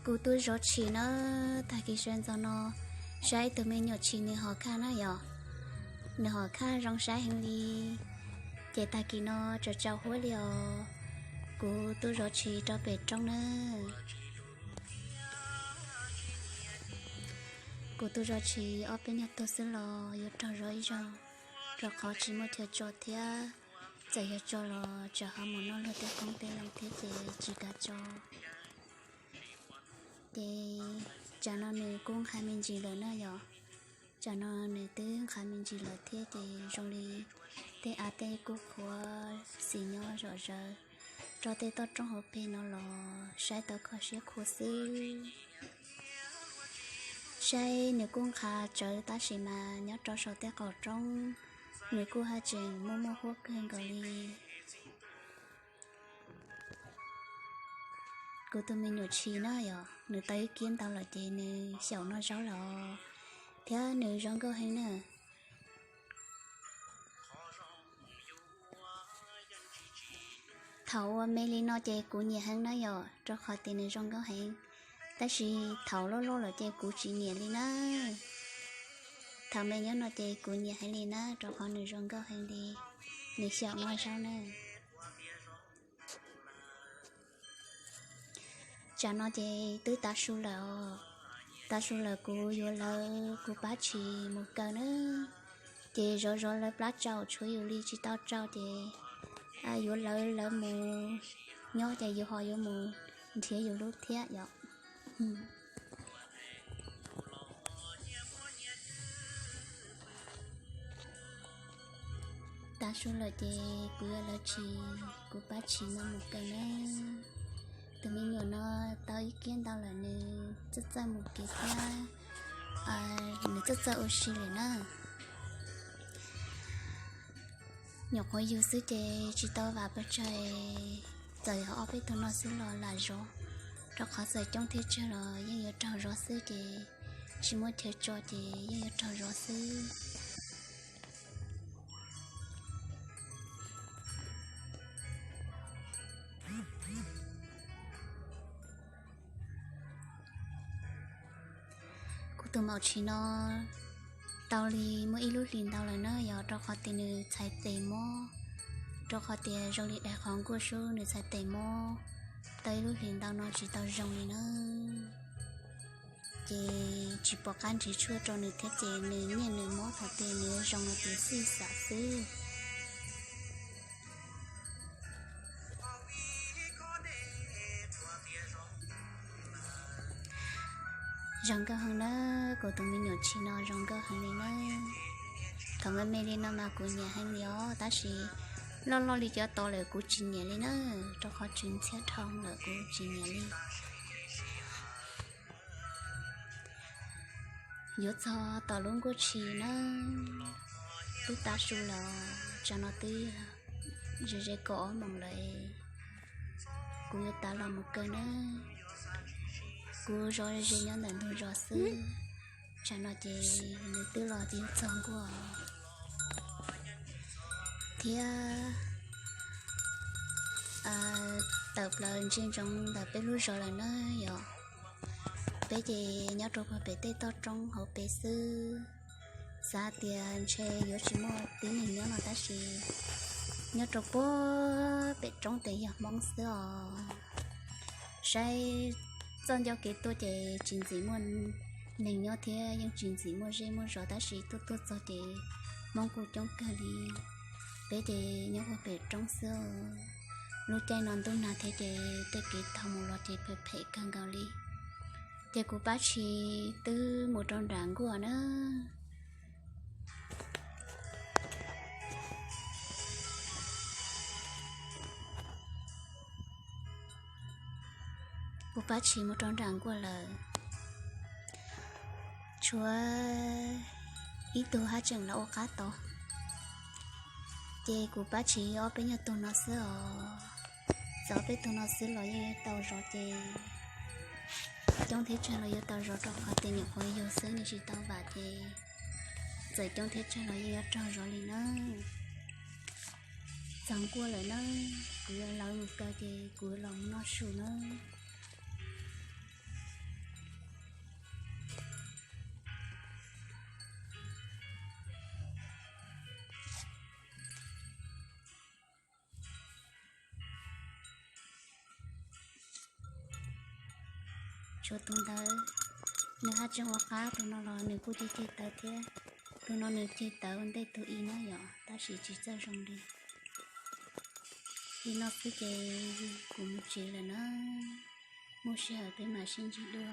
Kuv tus zov tshis na, tag kis sawv ntxov no saib tus me nyuam tshis nws hom khaj na yom, nws hom khaj zoo saib heev li. Ces tag kis no tsaus tsaus huab li os, kuv tus zov tshis rau pem roob na. Kuv tus zov tshis ob peb nyuag tug xwb los yuav raug zov ib zaug, rau qhov tsis muaj chaw tso thiab. Txawm yog tso los tsam ho mus noj luag tej qoob tej loo thiab ces tsis kam tso. Ces tsam no nws kuj nqhis me ntsis lawm na yom. Tsam no nws twb nqhis me ntsis lawm thiab ces zoo li tej av tej kuj qhuav xim nyob zom zaws. Rau tej toj roob hauv pes no los saib tau kho siab khuav xwb. Saib nws kuj nqhis tsawv tab sis mas nyob rau saum tej qaum roob nws kuj haj tseem muaj muaj huab kawg nkaus li. Kuv tus me nyuam tshis na yom, nws tau ib kiab ntau lawm ces nws xyaum noj zaub lawm thiab nws zoo nkauj heev na. Thaum ua me li no ces kuv nyiam heev na yom, rau qhov tias nws zoo nkauj heev. Tab sis thaum loj loj lawm ces kuv tsis nyiam li na. Thaum me nyob no ces kuv nyiam heev li na, rau qhov nws zoo nkauj heev li, nws xyaum noj zaub na. Tsam no ces twb tav su lawm os. Tav su lawm kuv yuav lawv kuv pab tshis mus kaw na. Ces zov zov lawv plab tsaus tshuav yus li tsis tau tsaus ces yuav lawv lawv mus nyob ces yus ho yuav mus nrhiav yus lub thiab yom. Tav su lawm ces kuv yuav lawv tshis, kuv pab tshis no mus kaw na. Tus me nyuam no tau ib kiab ntau lawm nws txawj txawj mus kev thiab, nws txawj txawj ua si lawm na. Nyuam qhuav yug xwb ces tsis tau vam pes tsawg, txawm yog ob peb tug no xwb los lam zov, rau qhov txawm coob thiab tsawg los yeej yuav raug zov xwb ces tsis muaj chaw tso ces yeej yuav raug zov xwb. Kuv tus maum tshis no tau li muaj ib lub hlis ntau lawm na yog rau qhov tias nws txhais tes mob, rau qhov tias zoo li daim qhov nkuaj sub nws txhais tes mob tau ib lub hlis ntau no tsis tau zoo li na. Ces tsis pom qab nrhiav tshuaj rau nws thiab ces nws niaj nws mob thaum twg nws zoo no ces xij xav xwb. Zoo nkauj heev na, kuv tus me nyuam tshis no zoo nkauj heev li na. Thaum me me li no mas kuv nyiam heev li os, tab sis loj loj li cov tod lawm kuv tsis nyiam li na, rau qhov tsw ntxhiab dhau lawm kuv tsis nyiam li. Yuav txog tom lub nkuaj tshis na, twb tav su los tsam no twb ze ze kaum ob moos lawm, kuv yuav tav los mus kaw na. Kuv zov ze nyob ntawm ntug zos xwb, tsam no ces nws twb los ces yuav txog nkuaj thiab. Tawm plaws ntsia ntsoov ntawm peb lub zos lawm na yom. Peb ces nyob rau puag pem tej toj roob hauv pes xwb. Xav tias ntshe yuav tsis muaj tib neeg nyob no tab sis nyob rau puag pem roob tes yog Hmoob xwb os. Saib txoj ncauj kev tuaj ces tsis ntxim muaj neeg nyob thiab yeej tsis ntxim muaj zej muaj zos tab sis tuaj tuaj txog ces Hmoob kuj coob kawg li. Peb ces nyob puag pem roob xwb os. Lub caij no ntuj nag thiab ces tej kev taug mus los ces phem phem kawg nkaus li. Ces kuv pab tshis twb mus rau nram nkuaj na. Kuv pab tshis mus rau nram nkuaj lawm, tshuav ib tug haj tseem los ua qab tod. Ces kuv pab tshis ob peb nyuag tug no xwb os. Txawm ob peb tug no xwb los yeej yuav tau zov ces coob thiab tsawg los yuav tau zov rau qhov tias nyuam qhuav yug xwb nws tsis tau vam ces txawm coob thiab tsawg los yeej yuav raug zov li na. Txog nkuaj lawm na, kuv yuav lawv mus kaw ces kuv los noj su na. Tshuav tus ntawd nws haj tseem ua qab, tus no los nws kuj ceg ceg tawv thiab. Tus no nws ceg tawv ua ntej tus ib na yom, tab sis tsis txawj zoo li. Li no xwb ces kuv mus tsev lawm na. Muaj sij hawm peb mam sib ntsib dua.